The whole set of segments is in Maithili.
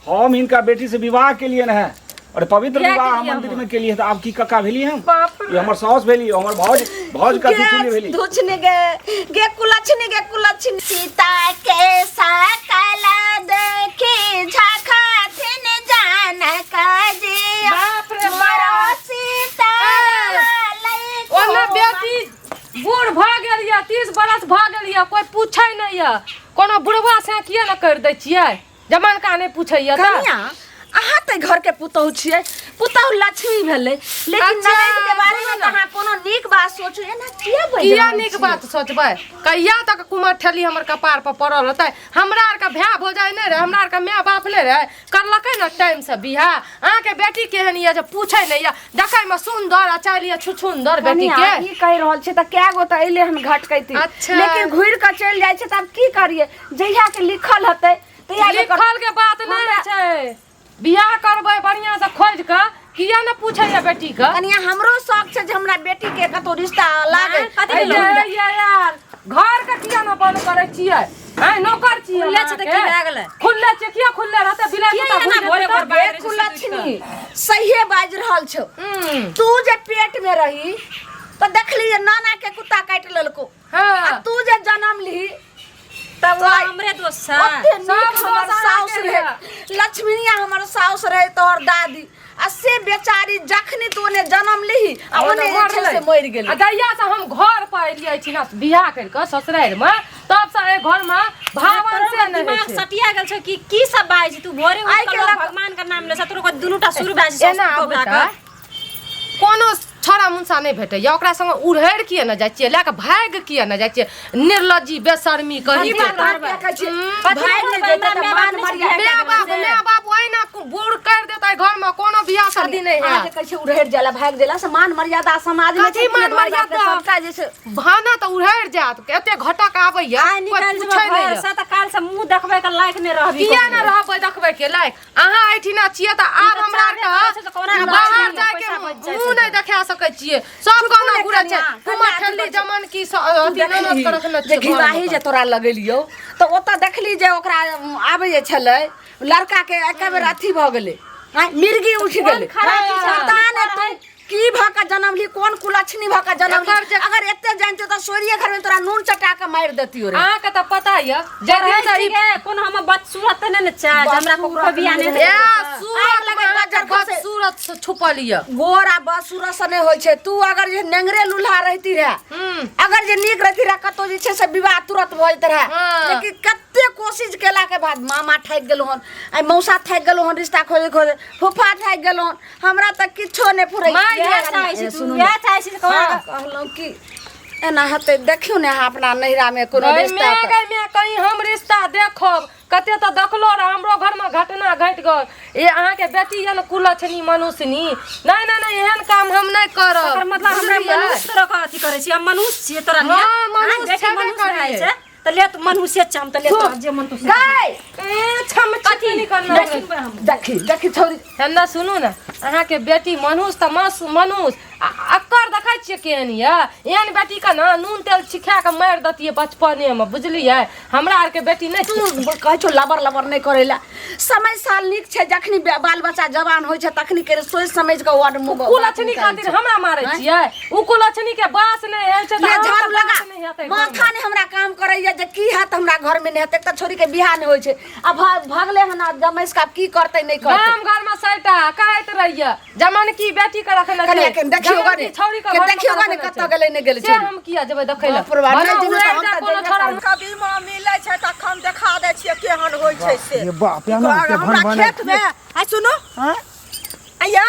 हम हिनका बेटी से विवाह केलियनि है और पवित्र किया विवाह हम केलियै मंदिर हम? में केलियै तऽ आब की कक्का भेली हम बाप रे। ई हमर साउस भेली हमर भौज भौज कथी चुनी भेली धुछने गे गे कुलछनी गे कुलछनी सीता के सकल देखी झखाथिन जानक जी बाप रे बाप। मोरो सीता ए, ओने बेटी बूढ़ भऽ गेल यऽ 30 बरस भऽ गेल यऽ कोई पूछै नहि यऽ कोनो बुढ़वा से किया ने करि दै छियै जमानका नहि पूछैया तऽ कनिया अहाँ तऽ घर के पुतहु छियै पुतहु लक्ष्मी भेलै लेकिन अच्छा, ननैद के बारे में सुनू तऽ ने। अहाँ कोनो नीक बात सोचू एना किया बाजि किया रहल नीक छियै? बात सोचबै कहिया तक कुमार ठेली हमर कपार पर पड़ल रहतै हमरा आरके भाय भौजाइ नहि रहै हमरा आरके माय बाप नहि रहै करलकै ने टाइम से बियाह अहाँके बेटी केहन यऽ जे पूछै नहि यऽ देखैमे सुन्दर आ चालि यऽ छुछुन्दर बेटी कनिया, के ई कहि रहल छै तऽ कए गो तऽ अइले हन घटकैती अच्छा। लेकिन घुरि कऽ चलि जाइ छै तऽ आब की करियै जहिया के लिखल हेतै तहिया के कर- लिखल के बात नहि हमरा- छै बियाह करबै बढ़िया से खोज के किया ने पूछैया बेटी के कनिया हमरो शौक छै जे हमरा बेटी के कतौ रिश्ता लागे कथी अरे ये यार घर के किया ने बंद करै छियै आँय नौकर छियै खुलले छै तऽ की भए गेलै? खुलले छै किया खुलले रहतै बिलाइ किया कुत्ता एना घुसि भोरे जेतै भोर तऽ? बाहर देखू लक्ष्मी सहिए बाजि रहल छौ हम्म, तू जे पेट में रही तऽ देखली जे नाना के कुत्ता काटि लेलको हाँ आ तू जे जन्म ली तब वो हमरे दोस्त छै ओते नीक सब हमर दोस्त साउस अहाँके रहे लक्ष्मीनिया हमर साउस रहे तोहर दादी आ से बेचारी जखनी तू ओने जन्म लीही आ ओने जे छै से मरि गेलै आ जहिया से हम घर पर एलियै छी ना बियाह करि कऽ ससुरारि मे तब से एहि घर मे भावन से नहि होइ दिमाग छै सटिया गेल छै कि की सब बाजै छी तू भोरे उठि आइ कऽ के लोग लग- भगवान के नाम ले छै तोरो के दुनू टा शुरू भए जाइ छै एना साउस आबू पुतोह भए तऽ कऽ। कोनो छौड़ा मुनसा नहि भेटैया ओकरा संगे उड़हरि किए ने जाइ छियै लए कऽ भागि किए ने जाइ छियै निर्लज्जी बेशर्मी कही ई बात अहाँ किया कहै छियै? कथी भागि नहि करबै? जेतै हमरा तऽ माय मान बाप नहि मर्यादा माय बाप माय बाप ओहिना बूढ़ करि देतै घरमे कोनो बियाह शादी नहि अहाँ हैत जे कहै छियै उड़हरि जाला भागि जाला से मान मर्यादा समाज में कथी छै कि मान नहि, माय बाप के मर्यादा? सबटा जे छै भाना तऽ उड़हरि जायत एते घटक आबैया आइ कोइ निकलि जेबै पूछै नहि घर यऽ। से तऽ काल्हि से मुँह देखबै के लायक नहि रहबी किया ने रहबै देखबै के लायक अहाँ एहिठिना छियै तऽ आब तऽ हमरा चाहबे करै छै तऽ कोना आरके हमरा बाहर लक्ष्मी जाके पैसा बचि जाइ मुँह छै नहि देखा सकै छियै सब कोना ने घुरै छै कनिया, कुमार कनिया, ठेली अथी जमन की अथी ननद के रखने जे छियै घिवाही जे तोरा लगेलियौ तऽ ओतऽ देखली जे ओकरा आबै जे छलै लड़का के एके बेर अथी भऽ गेलै आँय, मिर्गी उठि गेलै खराबी छै? पता नहि तू की भऽ कऽ जनम ली कोन कुलक्षणी भऽ कऽ जनम एकर ली जे- अगर एते जानते तऽ सोरिये घर में तोरा नून चटा कऽ मारि देतियो रे अहाँके तऽ पता यऽ जे पढ़ै दिन से ई छियै, कोनो हमर बदसूरत तऽ नहि ने छै जे हमरा बदसूरत कोइ बियाह नहि नहि ए हेतै। सूरत आगि लगै अहाँके बज्जर खसै। बदसूरत से छुपल यऽ गोर आ बसुरत से नहि होइ छै तू अगर जे नेंगरे लूल्हा रहती रहे हम्म। अगर जे नीक रहती रहे कतौ जे छै से विवाह तुरंत भऽ जैत रहे हाँ। लेकिन कते कोशिश केला के बाद मामा थाकि गेलो हन आइ मौसा थाकि गेलो हन रिश्ता खोजे खोजे फूफा थाकि गेलो हन हमरा तऽ किछो नहि फुरै माय इएह चाहै छी तू इएह चाहै छी जे कहुना कहलहुँ कि एना हेतै देखियौ ने अहाँ अपना नैहरामे कोनो गई रिश्ता मैं तऽ गई मैं कहीं हम रिश्ता देखब कते तऽ देखलो रह हमरो घरमे घटना घटि गेल ए अहाँके बेटी यऽ ने कुलक्षणी मनुष्यनी नहि नहि नहि एहन काम हम नहि करब तकर मतलब हमरा बुझलियै? मनुष्य तरह के अथी करै छी हम मनुष्य छियै तोरा लिए हाँ, मनुष्य हाँ, बेटी छेबे मनुष्य रहै करियै। छै तऽ ले तू मनुष्य छै हम तऽ ले तोरा जे मन तू से गै ए छम कथी छिकनी करना नहि सुनबै हम देखी देखी छौरी हेन्ना सुनू ने अहाँके बेटी मनुष्य तऽ मस मनुष्य आ अक्कर देखै छियै केहन यऽ एहन बेटीके ने नून तेल छिखा कऽ मारि दैतियै बचपनेमे बुझलियै हमरा आरके बेटी नहि तू कहै छौ लबर लबर नहि करै लए समय साल नीक छै जखनी बाल बच्चा जवान होइ छै तखनी के सोचि समझि कऽ वार्ड मुँह कुलक्षणी खातिर हमरा मारै छियै ओ कुलक्षणी के बास नहि होइ छै तऽ ले अहाँके झाड़ू लगा बास नहि हेतै घरमे। माथा ने हमरा काम करैया जे की हैत हमरा घर में नहि हेतै एक तऽ छोरी के बियाह नहि होइ छै आ भगले हन आ जमैस के आब की करतै नहि करतै गाम घर में सैटा कहैत रहिए जमन की बेटी के रखने कनिया छै के देखियौ जमन गने की छौरी के के घर में देखियौ गने रखने कतऽ छै। गेलै नहि गेलै से छोरी हम किया जेबै देखै लए बाप रे बाप, भने नहि जेबै तऽ उड़ारि हम जाय तऽ कोनो जेबे छौड़ा करबै। कदीमा मिलै छै तखन देखा दै छियै केहन होइ छै से ये बाप रे, एना के हमरा भन भन खेत मे आ सुनू हाँ? आइयो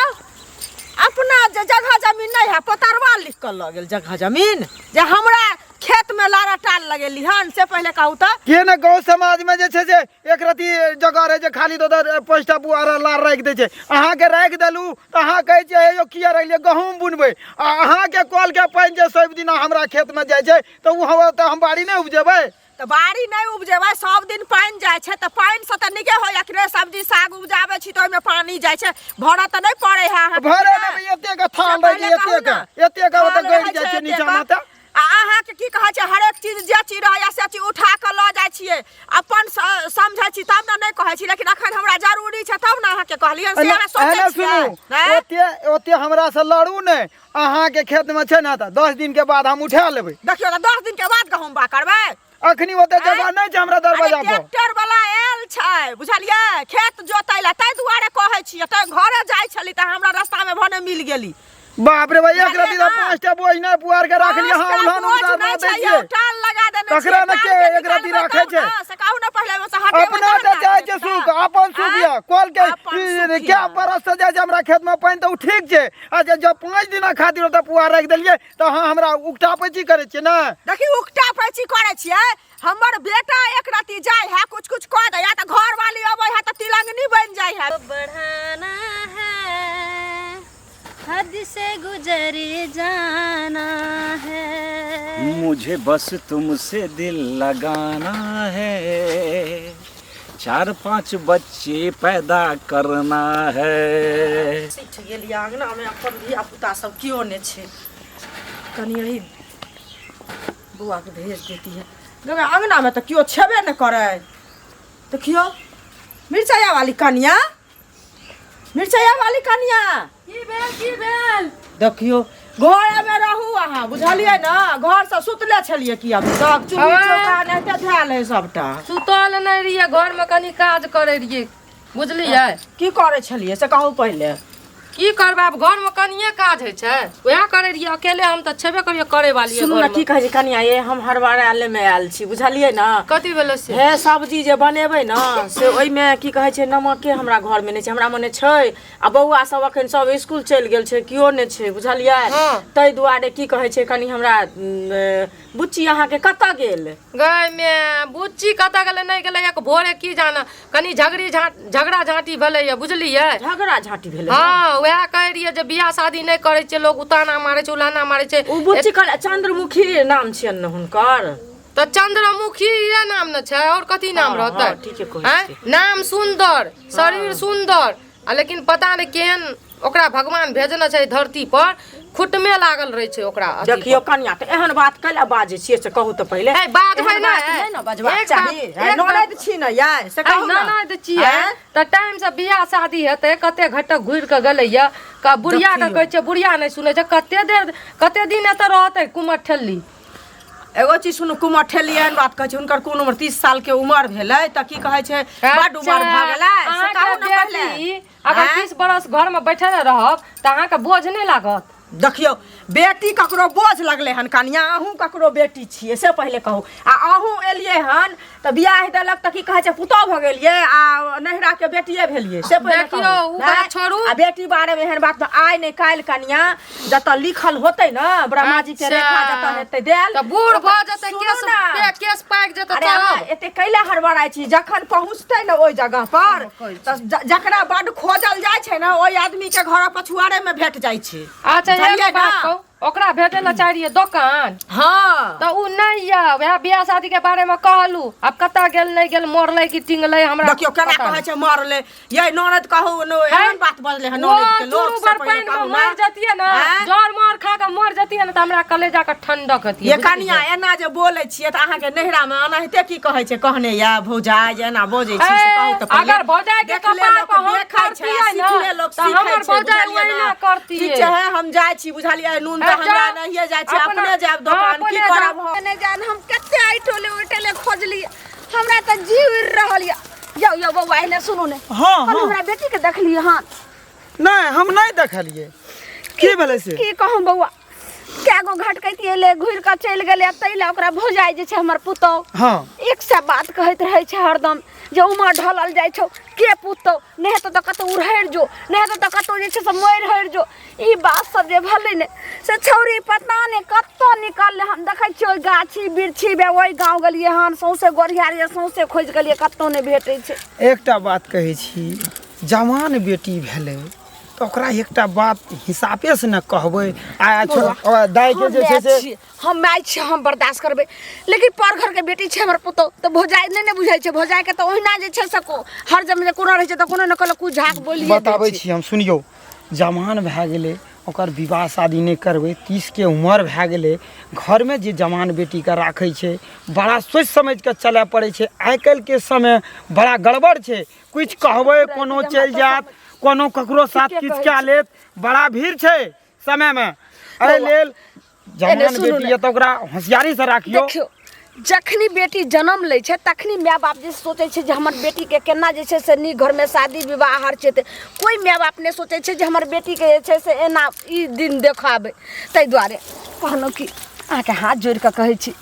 अपना जे जगह जमीन नहि है पतरवा लिख कऽ लऽ गेल जगह जमीन जे हमरा खेत मे लारा टाल लगेली हन से पहिले कहू तऽ के ने गाँव समाज में जे छै से एक रति जगह रहै छै खाली तऽ ओतऽ 5टा बुआरा लार राखि दै छै। अहाँके राखि देलहुँ तऽ अहाँ कहै छियै हे यौ किया रखलियै गहूँम बुनबै आ अहाँके कलके पानि जे सब दिना हमरा खेतमे जाइ छै तऽ ओ हम तऽ हम बाड़ी नहि उपजेबै। तऽ बाड़ी नहि उपजेबै सब दिन पानि जाइ छै तऽ पानिसँ तऽ नीके होइए कि रे सब्जी साग उपजाबै छी तऽ ओहिमे पानि जाइ छै भरऽ तऽ नहि पड़ै है अहाँके भरे कि नहि एतेक थाल रहै छै पहिले कहू एतेक ने। एतेक ओतऽ थाल गड़ि रहै जाइ छै छै एतेक। नीचाँमे तऽ। आ अहाँके की कहै छै हरेक चीज जे चीज रहैए से चीज उठा कऽ लऽ जाइ छियै अपन समझै छी तब ने नहि कहै छी लेकिन अखन हमरा जरूरी छै तब ने अहाँके कहलियै से अहाँ सोचै एना छियै सुनू आँय? ओते ओते हमरा से लड़ू नहि अहाँके खेतमे छै ने तऽ 10 दिन के बाद हम उठा लेबै देखियौ तऽ 10 दिन के बाद गहूँम बा करबै अखनी ओते जगह नहि छै हमरा अरे दरवाजा पर ट्रैक्टर वाला आयल छै बुझलियै खेत जोतै लए ताहि दुआरे कहै छियै तऽ घरे जाइ छली तऽ हमरा रास्तामे भने मिल गेली बाप रे भाई एक बुझलियै रति ना? पांचटा बोझ नहि पुआर के राख लिया हाँ पाँचटा उल्हान बोझ उतार नहि दै छै छियै यौ, टाल लगा देने तकरा छियै, ने के टाल एक रति निकालबै राखै तब छै? ने, से कहू ने पहिले ओहिसँ हटेबै अपना तहन तऽ ने चाहे छै सुख अपन सुख आँय? यऽ कल के अपन सुख क्या यऽ। बरस से जाइ छै हमरा खेत में पानि तऽ ओ ठीक छै आ जे जब 5 दिना खातिर ओतऽ पुआर राखि देलियै तऽ अहाँ हमरा उकटा पैची करै छियै ने देखी उकटा पैची करै छियै हमर बेटा एक रति जाइ है कुछ कुछ कऽ दैया तऽ घर वाली अबै है तऽ तिलंगनी बनि जाइ है बढ़ाना है हद से गुजर जाना है मुझे बस तुमसे दिल लगाना है चार पांच बच्चे पैदा करना है सीख गेलियै अङ्गनामे अपन धिया पुता सब केओ नहि छै कनि एहि बौआके भेज देती है देखबै अङ्गनामे तऽ केओ छेबे नहि करै देखियौ मिरचाइया वाली कनिया मिरचाइया वाली कनिया की भेल की भेल देखियौ घरेमे रहू अहाँ बुझलियै ने घरसँ सुतले छलियै की अभी तक चूल्ही चौका एनाहिते धयल है सबटा सुतल नहि रहियै घरमे कनि काज करै रहियै बुझलियै की करै छलियै से कहू पहिले की करबै आब घरमे कनिये काज होइ छै उएह करै रहियै अकेले हम तऽ छेबे करियै करै वाली सुनू ने की कहै छै कनिया ये हम हड़बड़ाले मे आयल छी बुझलियै ने कथी भेलै से हे सब्जी जे बनेबै ने से ओहिमे की कहै छै नमके हमरा घरमे नहि छै हमरा मने छै आ बौआ सब अखन सब स्कूल चलि गेल छै केओ नहि छै बुझलियै ताहि दुआरे की कहै छै कनि हमरा बुच्ची अहाँके कतऽ गेल गाय मे बुच्ची कतऽ गेलै नहि गेलै एक भोरे की जाना कनि झगड़ी झगड़ा झाँटी भेलै यऽ बुझलियै झगड़ा झाँटी भेलै हँ वएह कहै रहियै जे बियाह शादी नहि करै छै लोग उताना मारै छै उलाना मारै छै ओ बुच्ची कहल चंद्रमुखी नाम छियनि ने हुनकर तऽ चंद्रमुखी इएह नाम ने छै और कथी नाम हँ, रहतै हँ, ठीके कहै आँय? छियै। नाम सुन्दर शरीर सुन्दर आ लेकिन पता नहि केहन ओकरा भगवान भेजने छै धरती पर खुटमे लागल रहै छै ओकरा अथी देखियौ पर। कनिया तऽ एहन बात कैला बाजै छियै से कहू तऽ पहिले है, बाजबै एहन बात नहि। नहि ने बजबाक एक चाही बात- है, एक बात- ननद छी ने यै से आइ कहू ने ननद छियै आँय? तऽ टाइम से बियाह शादी हेतै कते घटक घुरि कऽ गेलैया क बुढ़िया के कहै छियै बुढ़िया नहि सुनै छै कते देर कते दिन एतऽ रहतै कुमर ठेली एगो चीज सुनू कुमर ठेलियन बात कहै छै हुनकर कोन उमर 30 साल के उमर भेलै तऽ की कहै छै बड उमर भऽ गेलै से कहू अहाँके ने पहिले बेटी अगर आँय? 30 बरस घरमे बैठल रहब तऽ अहाँके बोझ नहि लागत देखियौ बेटी ककरो बोझ लगलै हन कनिया अहूँ ककरो बेटी छियै से पहिले कहू आ अहूँ एलियै हन तऽ बियाह देलक तऽ की कहै छै पुतोह भऽ गेलियै आ नैहराके बेटिए भेलियै से पहिले देखियौ, कहू उ बात नहि? छोड़ू। आ बेटी बारेमे एहन बात आइ नहि काल्हि कनिया जतऽ लिखल होतै ने ब्रह्मा जी के रेखा जतऽ हेतै देल तऽ बूढ़ भऽ जेतै सुनू केस ने। केस पाकि जेतै अरे अहाँ तब एते कैला हड़बड़ाइ छी जखन पहुँचतै ने ओहि जगह पर तऽ जकरा बड खोजल जाइ छै ने ओहि आदमी के घर पछुआरे में भेट जाइ छै अच्छा बुझलियै एगो बात ने? कहू ओकरा भेजै लए चाह रहियै दोकान हँ तऽ उ नहि यऽ वएह बियाह शादी के बारे मे कहलू आब कतऽ गेल नहि गेल मरलै कि टिंगलै हमरा देखियौ केना पता कहै नहि। छै मरलै ये ननद कहू न एहन बात बजलै हन ओ ननद के लोक चूरू से बर पहिले पानि मे कहू मर ने जतियै ने आँय? जर मार खा के मर जतियै ने तऽ हमरा कलेजा के ठंडक हेतियै ये कनिया एना जे बोलै छियै तऽ अहाँके नैहरा मे एनाहिते की कहै छै कहने या भौजाइ जे एना बजै छी से कहू तऽ पहिले अगर भौजाइ के देखले कपार लोक पर हम देखै छै करतियै ने, सिखले लोक तऽ सीखै हमर छै भौजाइ बुझलियै ओहिना ने करतियै। ठीक छै हे हम जाइ छी बुझलियै नून तऽ हे, हमरा जाउ। नहिये जाइ छी अपने जायब हँ, दोकान की अपने करब जाउ। हम नहि जान हम कते एहि टोले ओहि टोले खोजलियै हमरा तऽ जी उड़ि रहल यऽ यौ यौ बौआ एने सुनू ने हँ, हम हँ। हमरा बेटी के देखलियै हन नहि हम नहि देखलियै की भेलै से की कहूँ बौआ कए गो घटकैती एलै घुरि कऽ चलि गेलै ताहि लए ओकरा भौजाइ जे छै हमर पुतहु हँ एक सए बात कहैत रहै छै हरदम जे उमर ढलल जाइ छौ के पुतहु नहि हेतौ तऽ कतहु उड़हरि जो नहि हेतौ तऽ कतहु जे छै से मरि हरि जो ई बात सब जे भेलै ने से छौरी पता नहि कतऽ निकललै हम देखै छियै ओहि गाछी बिरछी बे ओहि गाँव गेलियै हन सौँसे गोरिहारी सौँसे खोजि गेलियै कतहु नहि भेटै छै एकटा बात कहै छी जवान बेटी भेलै तऽ ओकरा एकटा बात हिसाबेसँ ने कहबै आ दाइके जे छै से हम माय छियै हम बर्दाश्त करबै लेकिन पर घरके बेटी छै हमर पुतहु तऽ भौजाइ नहि ने बुझै छै भौजाइके तऽ ओहिना जे छै से हर जम जे कोनो रहै छै तऽ कोनो ने कोनो कुछ झाक बोलिए बताबै छी हम सुनियौ जवान भए गेलै ओकर विवाह शादी नहि करबै। 30के उमर भए गेलै, घरमे जे जवान बेटीके राखै छै बड़ा सोचि समझिके चलय पड़ै छै। आइ काल्हिके समय बड़ा गड़बड़ छै, किछु कहबै कोनो चलि जायत, कोनो ककरो साथ किछु कए लेत, बड़ा भीड़ छै समयमे। एहि लेल जवान बेटी यऽ तऽ ओकरा होशियारीसँ राखियौ। देखियौ, जखनी बेटी जन्म लै छै तखनी माय बाप जे सोचै छै जे हमर बेटीके केना जे छै से नीक घरमे शादी विवाह हर छै, तऽ कोइ माय बाप नहि सोचै छै जे हमर बेटीके जे छै से एना ई दिन देखाबै। ताहि दुआरे कहलहुँ कि अहाँके हाथ जोड़ि कऽ कहै छी,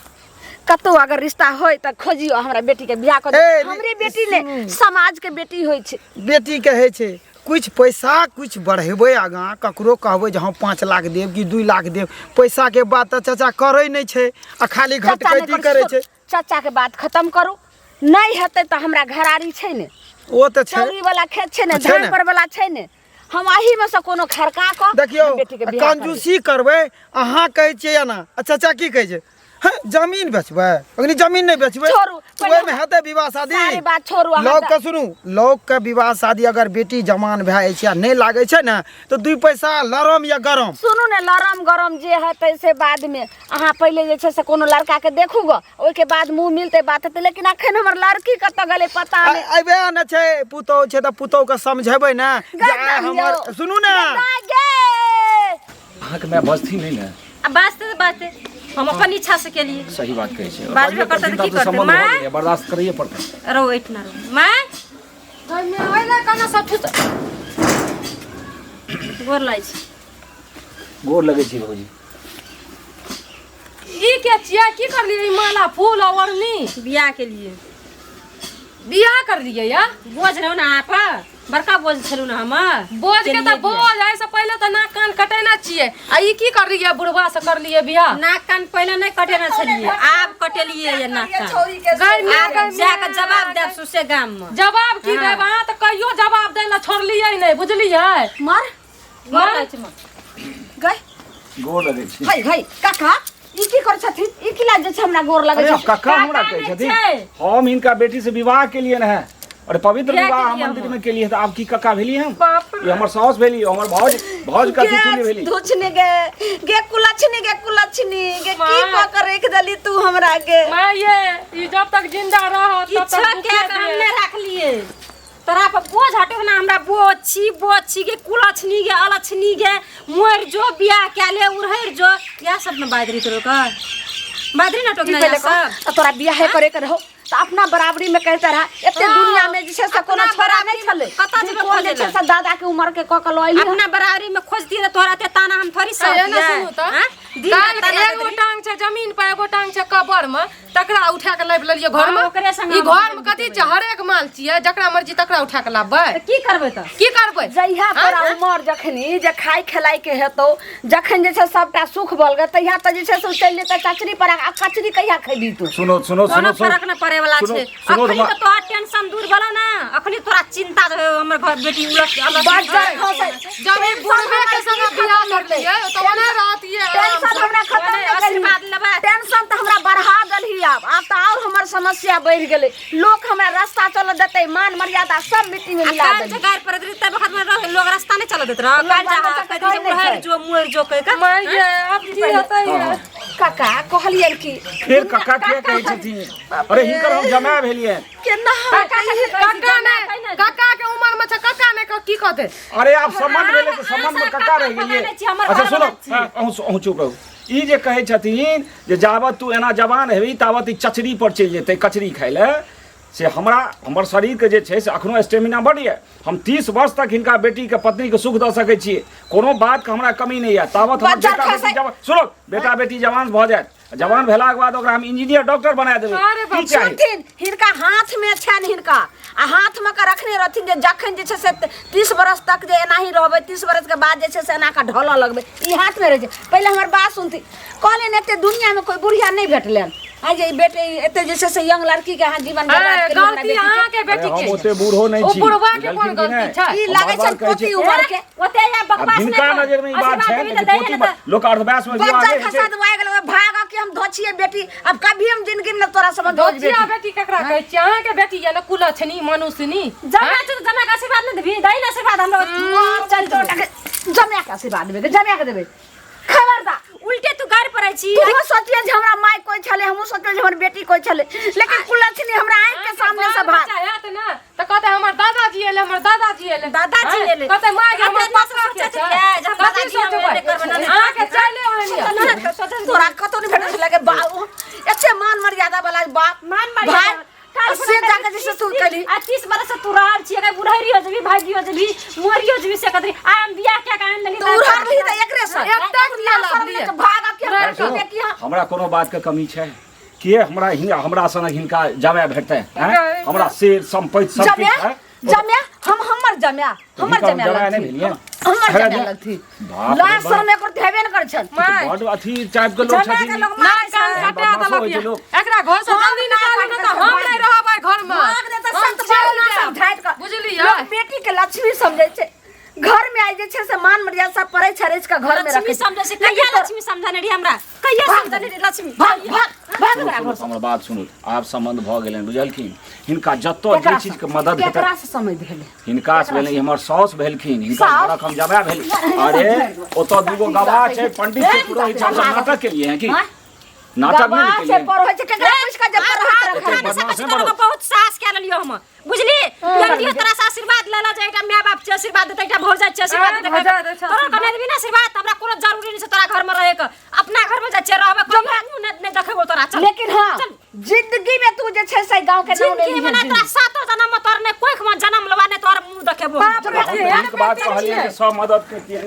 कतहु अगर रिश्ता होय तऽ खोजियौ, हमरा बेटीके बियाह कऽ दियौ। ए, हमरे बेटी नहि, समाजके बेटी होइ छै। बेटीके होइ छै किछु पैसा किछु बढ़ेबै आगाँ, ककरो कहबै जे हम 5 लाख देब कि 2 लाख देब, पैसाके बात तऽ चाचा करै नहि छै आ खाली चाचा नहि घटकैती करै छै। चाचाके बात खतम करू, नहि हेतै तऽ हमरा घरारी छै ने, ओ तऽ छै, चौरी वाला खेत छै ने, छै ने। धान पर वाला छै ने, हम एहिमे से कोनो खड़का कऽ देखियौ हम बेटीके बियाह करबै। कंजूसी करबै अहाँ कहै छियै एना, आ चाचा की कहै छै, हँ जमीन बेचबै, अखनी जमीन नहि बेचबै छोड़ू, पहिले ओहिमे हेतै विवाह शादी। सारी बात छोड़ू अहाँ। लोक के सुनू, लोक के विवाह शादी अगर बेटी जवान भए जाइ छै आ नहि लागै छै ने तऽ 2 पैसा लरम या गरम। सुनू ने, लरम गरम जे हेतै से बादमे, अहाँ पहिले जे छै से कोनो लड़काके देखू गऽ, ओहिके बाद मुँह मिलतै बात हेतै। लेकिन अखन हमर लड़की कतऽ गेलै पता नहि। अबे ने छै, पुतहु छै तऽ पुतहुके समझेबै ने जे आइ हमर, सुनू ने अहाँके माय बजथिन नहि ने? आ बाजते तऽ बाजते, हम अपन इच्छा से केलिए। सही बात कहै छै, बाजबे करतै तऽ की करतै? संबंध भऽ माय? गेलैए, बर्दाश्त करैए पड़तै। रहो एहिठिना रहो माय। ओहिमे ओहि केना सब ठुस गोर लागै छी। गोर लगै छी भौजी। ई के छियै? की करलियै ई माला फूल और ओढ़नी? बियाह के लिए। बियाह करलियै या? बोझ रहौ ने अहाँ पर, बड़का बोझ छलू ने हमर। बोझ के तऽ चलिए। बोझ, एहिसँ पहिले तऽ नाक कान कटेने छियै, आ ई की करलियै बुढ़वा से करलियै बियाह? नाक कान पहिले नहि कटेने छलियै, आब कटेलियै ये नाक कान। गै माय, आब गै जाके माय। जवाब देब सुसे गाम में। जवाब की देब? अहाँ तऽ कहियो जवाब दै लए छोड़लियै नहि, बुझलियै? मर गोर लागै छी माँ। गै गोर लगै छी। है है काका, ई की करै छथिन? ई की लाज जे छै हमरा गोर लगै अरे छै? कक्का हमरा कहै नहि छथिन? छै। हम हिनका बेटी से विवाह केलियनि है और पवित्र बियाह विवाह हम केलियै मंदिर हम। में केलियै, तऽ आब की कक्का भेली हम? बाप रे। ई हमर साउस भेली, हमर भाउज, भाउज कथी चुनी भेली? धुछनी गे, गे कुलछनी, गे कुलछनी गे, की माँ। कऽ के राखि देली तू हमरा गे? माय ये, ई जब तक जिंदा रहत तब किछो तक के दुखे हम देत। नहि रखलियै, तोरा पर बोझ हटो ना हमरा। बोझ छी, बोझ छी गे कुलछनी गे अलछनी गे, मोर जो बियाह कए ले उड़हरि जो, इएह सब ने बाजि रही तोरो के बाजि रही ना ई टोकना पहिले इएह कह, सब। तऽ तोरा बियाहे करे के रहौ तऽ अपना बराबरी में कहते रहा। एते हाँ, दुनिया में जे छै से कोनो अपना छोरा नहि बराबरी में छलै कतऽ जे जेबै कोन जे खोजै छै से दादा के उमर के कऽ के लऽ एली। अपना बराबरी में खोजती तऽ तोरा एते ताना हम थोड़ी ए, एना सहतियै। सुनू तऽ आँय? दिन काल्हि रात ताना एगो दैत रही। टांग छै जमीन पर, एगो टांग छै कबर में, तकरा उठा के लाबि लेलियै घर में। हाँ, ओकरे संग ई हम घर में कथी छै? हरेक माल छियै, जकरा मर्जी तकरा उठा के लाबबै। तऽ की करबै तऽ? की करबै? जहिया तोरा उमर जखनी जे खाय खेलाय के हेतौ, जखन जे छै सबटा सुख भऽ गेल, तहिया तऽ जे छै से ओ चलि जेतै कचरी पर, आ कचरी कहिया खैबी तू? सुनो सुनो कोनो सुनो सुनो फरक नहि पड़े वाला सुनो, छै। सुनो अखनी तऽ तऽ तोहर टेंशन दूर भेलौ ने, अखनी तोरा चिंता जे हमर घर बेटी उलट अलग बज्जर खसै। जब ई बुढ़बे के संग बियाह करलियै तऽ ओना रहतियै आराम टेंशन से। हमरा खत्म नहि आशीर्वाद करही, लेबै। टेंशन तऽ हमरा बढ़ा देलही। आब आब तऽ आओर हमर समस्या बढ़ि गेलै। लोक हमरा रास्ता चलऽ देतै? मान मर्यादा सब मिट्टी में आ मिला काल्हि देलही। जे गारि पड़ैत रही तब वखत में लोग रास्ता नहि चलऽ दैत रह। लोग काल्हि जे बाल अहाँ बच्चा के कहैत रही जे कहै नहि उड़हरि छै। जो मोरि जो कहि कऽ। माय गे, आब की हेतै ये? काका, कहलियनि कि फेर कक्का किया कहै छथिन? अरे हिनकर हम जमाय भेलियनि। केना? कक्का नहि, कक्का के उमर में छै, कक्का नहि की कहतै? अरे आब संबंध भेलै तऽ संबंध में कक्का रहि अहाँ गेलियै। नहि छी, हमर अच्छा सुनो, घरवला छी। हाँ, अहूँ अहूँ चुप रहू। ई जे कहै छथिन जे जाबत तू एना जवान हेबी ताबत ई चचरी पर चलि जेतै कचरी खाय लए, से हमरा हमर शरीरके जे छै से अखनो स्टेमिना बड्ड यऽ। हम 30 वर्ष तक हिनका बेटीके पत्नीके सुख दऽ सकै छियै, कोनो बातके हमरा कमी नहि यऽ। ताबत हमर बज्जर बेटा बेटी खसै। जवान, सुनो, बेटा बेटी जवान भऽ जायत, जवान भेलाके बाद ओकरा हम इंजीनियर डॉक्टर बना देबै। अरे बाप की चाही? सुनथिन, हिनका हाथ में छनि हिनका, आ हाथ में के रखने रहथिन जे जखन जे छै से 30 बरस तक जे एनाही रहबै, 30 बरस के बाद जे छै से एना कऽ ढलऽ लगबै, ई हाथ में रहै छै। पहिले हमर बात सुनथिन। कहलियनि एते दुनिया में कोई बुढ़िया नहि भेटलनि आ जे ई बेटे एते जे छै से यंग लड़की के अहाँ जीवन बर्बाद ए, केलियै हमरा गलती बेटी के। अहाँके बेटी अरे हम के ओते बूढ़ो नहि ओ छी, बुढ़वा के कोन बुझलखिन कि गलती नहि? छै? ई हम लागै बार-बार छनि कहै पोती छियै। उमर के। ओते या आब बकवास नहि हिनका कर। नजर में ई बात आशीर्वाद छै देबही कि तऽ दैहे पोती ने तऽ लोक अर्धवयस में विवाह बच्चा नहि होइ खसा छै। दबाए गेल, ओए भाग कि हम धोछिए बेटी, अब कभी हम जिंदगी में तोरा समझ धोचिया बेटी केकरा कहै छियै? अहाँके बेटी ये ने कुलछनी मनुष्यनी। जमा छै तऽ जमा के आशीर्वाद नहि देबही? दही ने आशीर्वाद हमरा। चल जमे के के आशीर्वाद देबै जमाए के देबै खबरदार उल्टे तू गारि पड़ै छी तू सोचिए जे हमरा माय कोई छले हमहूँ सोचलिए जे हमर बेटी कोई छले लेकिन कुलक्षणी हमरा आँखि के सामने से भाग बच्चा हैत ने तऽ कहते हमर दादाजी एले हमर दादाजी एले दादाजी आँय? एले। कहते माय गे हमर अपने पापा के सोचैत छै रहियै जे हम कथी दादाजी हम सोचबै एने करबै, ननद अहाँके चाइले ओहन यऽ तोरा कतौ नहि भेटै छलै के बाप एते मान मर्यादा वाला बाप मान मर्यादा भाई काल्हि से जाके जे से तू कली आ 30 बरस से तू रहल छी अगर बुढ़ैरियो जेबी भागियो जेबी मरियो जेबी से कतरी आ हम बियाह क्या के आनि लेली तू उड़हर ली तऽ एकरे से एतेक लिअ लागलियै। भाग के भाई सुनू, बेटी हम हमरा कोनो बात के कमी छै के हमरा हिनका हमरा सनक हिनका जमाय भेटतै हैं? हमरा शेर सम्पत्ति सब जम्या किछु है जम्या हम हमर जम्या हमर हिनकर जम्या जमाय नहि लगथी भेलियै हमर है जम्या ने? लगथी बाप रे लाज बाप। शरम एकर हेबे ने करै छल माय बड अथी टाइप के लोग जमाय के छथिन लोग नाक मारै कान छै कटा बदमाशो देलक होइ छै यऽ। लोक। एकरा घर से जल्दी निकालू ने तऽ हम नहि रहबै घर में भाग दे तऽ हम सत चलि बार जायब। सब झाटि कऽ बुझलियै लोक बेटी के लक्ष्मी समझै छै घर में आई जे छै से मान मर्यादा सब पड़ै छरैछ के घर में लक्ष्मी रखै समझै छै कहिया लक्ष्मी समझने रही हमरा कहिया समझने रही लक्ष्मी भाग भाग भाग सुनू, हमरा सुनू, घर से हमर बात सुनू आब संबंध भऽ गेलनि बुझलखिन हिनका जतऽ जे केकरा चीज के मदद हेतै केकरा से समझ भेलै हिनका से भेलै हमर साउस भेलखिन हिनका साउस? घरक हम जमाय भेल अरे ओतऽ दूगो गवाह छै पंडित छै पुरोहित छै हमसब नाटक केलिए हैं की हाँ? नाटक नहि गवाह ने छै केलिए पढ़ै छै केकरा पूछि के जे पढ़ैत ओते रखै बदमाश बदमाश नहि तोरा बनू। बहुत साहस कए लेलियो हम बुझली जल्दी तोरा से आशीर्वाद लेला जे एकटा माय बाप छै आशीर्वाद देतै एकटा भौजाइ छै आशीर्वाद आँय, देतै भौजाइ दै छै तोरा कने देबी ने आशीर्वाद तऽ हमरा कोनो जरूरी नहि छै तोरा घर में रहे के अपना घर में जाइ छियै रहबै कोनो मुँह नहि नहि देखेबो तोरा चल लेकिन हाँ चल। जिंदगी में तू जे छै से गांव के नाम जिंदगी में ना तोरा सातो जन्म में तोर ने कोख में जन्म लेवा ने तोर मुँह देखेबो बाप रे, हम नीक बात कहलियै जे सब मदद करतियै।